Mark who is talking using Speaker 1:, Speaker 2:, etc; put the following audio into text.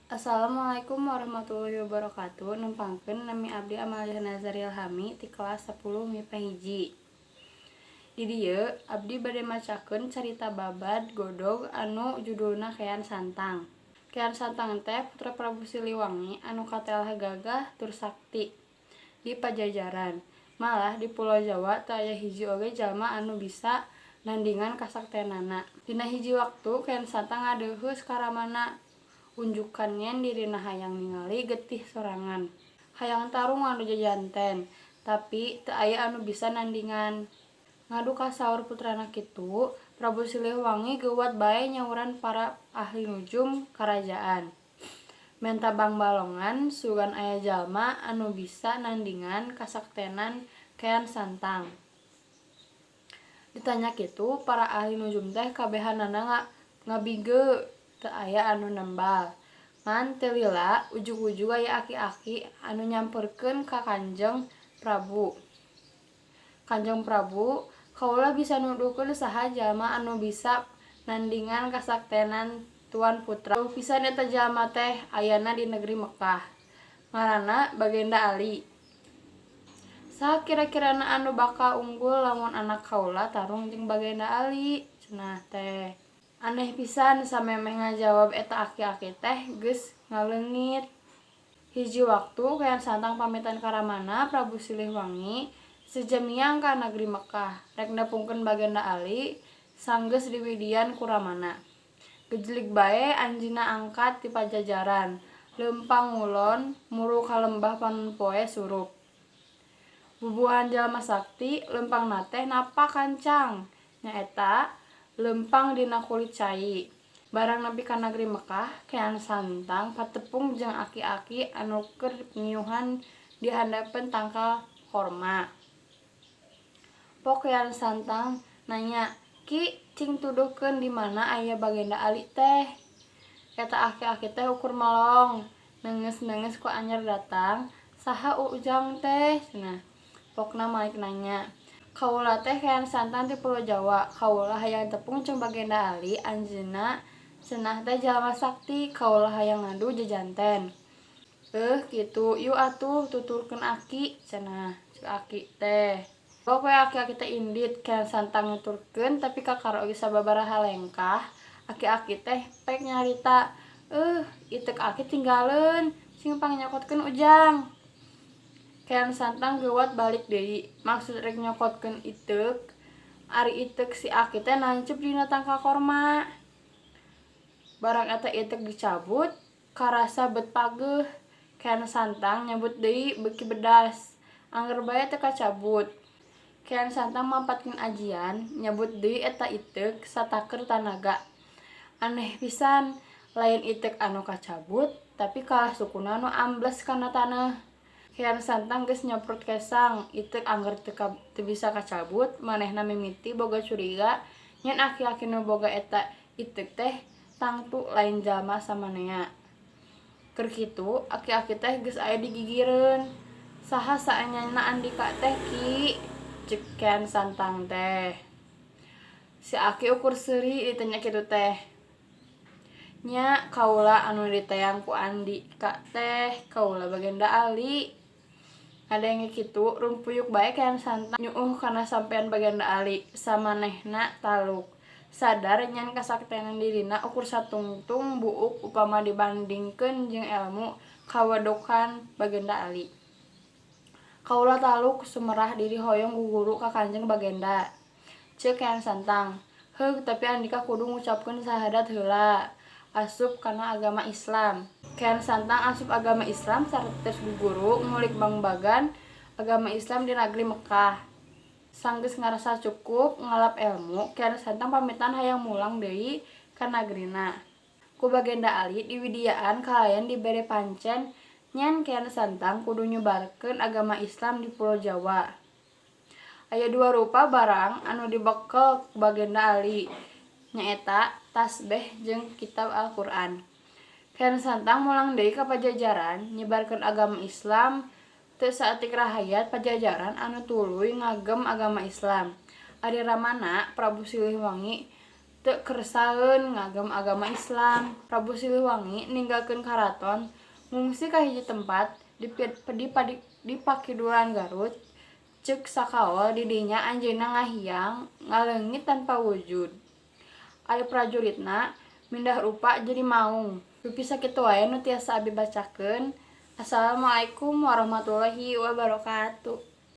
Speaker 1: Assalamualaikum warahmatullahi wabarakatuh. Nempangkeun, nami abdi Amalia Nazar Ilhami ti kelas 10 MIPA 1. Di dieu abdi bade macakeun carita babad godog anu judulna Kean Santang. Kean Santang teh putra Prabu Siliwangi anu katelah gagah tur sakti di Pajajaran. Malah di Pulo Jawa teu aya hiji oge jalma anu bisa nandingan kasaktenana. Dina hiji waktu Kean Santang ngadeuheus ka ramana unjukan yen dirina hayang ningali getih sorangan. Hayang tarung ngadu jajanten, tapi teu aya anu bisa nandingan. Ngadu kasaur putrana kitu, Prabu Siliwangi geuwat bae nyauran para ahli nujum karajaan. Menta bangbalongan sugan aya jalma anu bisa nandingan kasaktenan Kean Santang. Ditanya kitu, para ahli nujum teh kabehanana ngabigeu, teu aya anu nembal. Ngan teu lila ujug-ujug aya aki-aki anu nyamperkeun ka Kanjeng Prabu. "Kanjeng Prabu, kaula bisa nuduhkeun saha jalma anu bisa nandingan kasaktenan Tuan Putra. Jauh pisan eta jalma teh, ayana di negeri Mekkah. Ngaranna Bagenda Ali. Saha kira-kirana anu bakal unggul lamun anak kaula tarung jeung Bagenda Ali?" cenah teh. Aneh pisan, samemeh ngajawab eta aki-aki teh geus ngaleungit. Hiji waktu Kean Santang pamitan ka ramana Prabu Silihwangi seja miang ka negeri Mekkah rek nepungkeun Bagenda Ali sanggeus diwidian ku ramana. Gejlig bae anjeunna angkat ti Pajajaran, leumpang ngulon muru ka lembah Panon Poe surup. Bubuahan jalma sakti, leumpangna teh napak kancang, nyaeta leumpang dina kulit cai. Barang nepi ka negeri Mekkah, Kean Santang patepung jeung aki-aki anu keur ngiuhan di handapeun tangkal korma. Pok Kean Santang nanya, "Ki, cing tuduhkeun di mana aya Bagenda Ali teh?" Eta aki-aki teh ukur melong, neungeus-neungeus ku anyar datang, "Saha ujang teh?" cenah. Pokna malik nanya, "Kaula teh Kean Santang ti Pulo Jawa. Kaula hayang tepung jeung Bagenda Ali, anjeunna cenah teh jalma sakti, kaula hayang ngadu jajanten." "Heuh kitu, yuk atuh tuturkeun aki," cenah ceuk aki teh. Pok we aki-aki teh indit, Kean Santang nuturkeun tapi kakara oge sababaraha lengkah, aki-aki teh pek nyarita, "Euh, iteuk aki tinggaleun, cing pangnyokotkeun ujang." Kean Santang geuwat balik deui, maksud rek nyokotkeun iteuk, ari iteuk si aki teh nancep dina tangkal korma. Barang eta iteuk dicabut, karasa bet pageuh. Kean Santang nyabut deui beuki bedas, angger bae teu kacabut. Kean Santang mapatkeun ajian, nyabut deui eta iteuk sataker tanaga. Aneh pisan, lain iteuk anu kacabut, tapi kalah sukuna nu ambles kana taneuh. Kean Santang geus nyoprot kesang, iteuk angger teu bisa kacabut, manehna mimiti boga curiga yen aki-aki nu boga eta iteuk teh tangtu lain jalma samanea. Keur kitu, aki-aki teh geus aya di gigireun. "Saha saenyana andika teh, Ki?" ceuk Kean Santang teh. Si aki ukur seuri ditanya kitu teh. "Nya, kaula anu diteang ku andika teh, kaula Bagenda Ali." Ngadenge kitu, rumpuyuk bae Kean Santang nyuuh kana sampean Bagenda Ali, samanehna taluk. Sadar yen kasaktenan dirina ukur satungtung buuk upama dibandingkeun jeung elmu kawedokan Bagenda Ali. "Kaula taluk sumerah diri hoyong guguru ka Kanjeng Bagenda," ceuk Kean Santang. "Heug, tapi andika kudu ngucapkeun sahadat heula, asup kana agama Islam." Kean Santang asup agama Islam sarta guguru ngulik bangbagan agama Islam di nagri Mekkah. Sanggeus ngarasa cukup ngalap elmu, Kean Santang pamitan hayang mulang deui ka nagrina. Ku Bagenda Ali diwidiaan kalayan dibere pancen yen Kean Santang kudu nyebarkeun agama Islam di Pulo Jawa. Aya dua rupa barang anu dibekel ku Bagenda Ali, nyaeta tasbeh jeung kitab Al-Qur'an. Kean Santang mulang deui ka Pajajaran nyebarkeun agama Islam, teu saeutik rahayat Pajajaran anu tuluy ngagem agama Islam. Ari ramana Prabu Silihwangi Teu kersaeun ngagem agama Islam. Prabu Siliwangi ninggalkeun karaton, ngungsi ka hiji tempat di pakidulan Garut. Ceuk sakaol di dinya anjeunna ngahiang ngaleungit tanpa wujud. Ari prajuritna mindah rupa jadi maung. Dupi sakitu wae nu tiasa abi bacakeun. Assalamualaikum warahmatullahi wabarakatuh.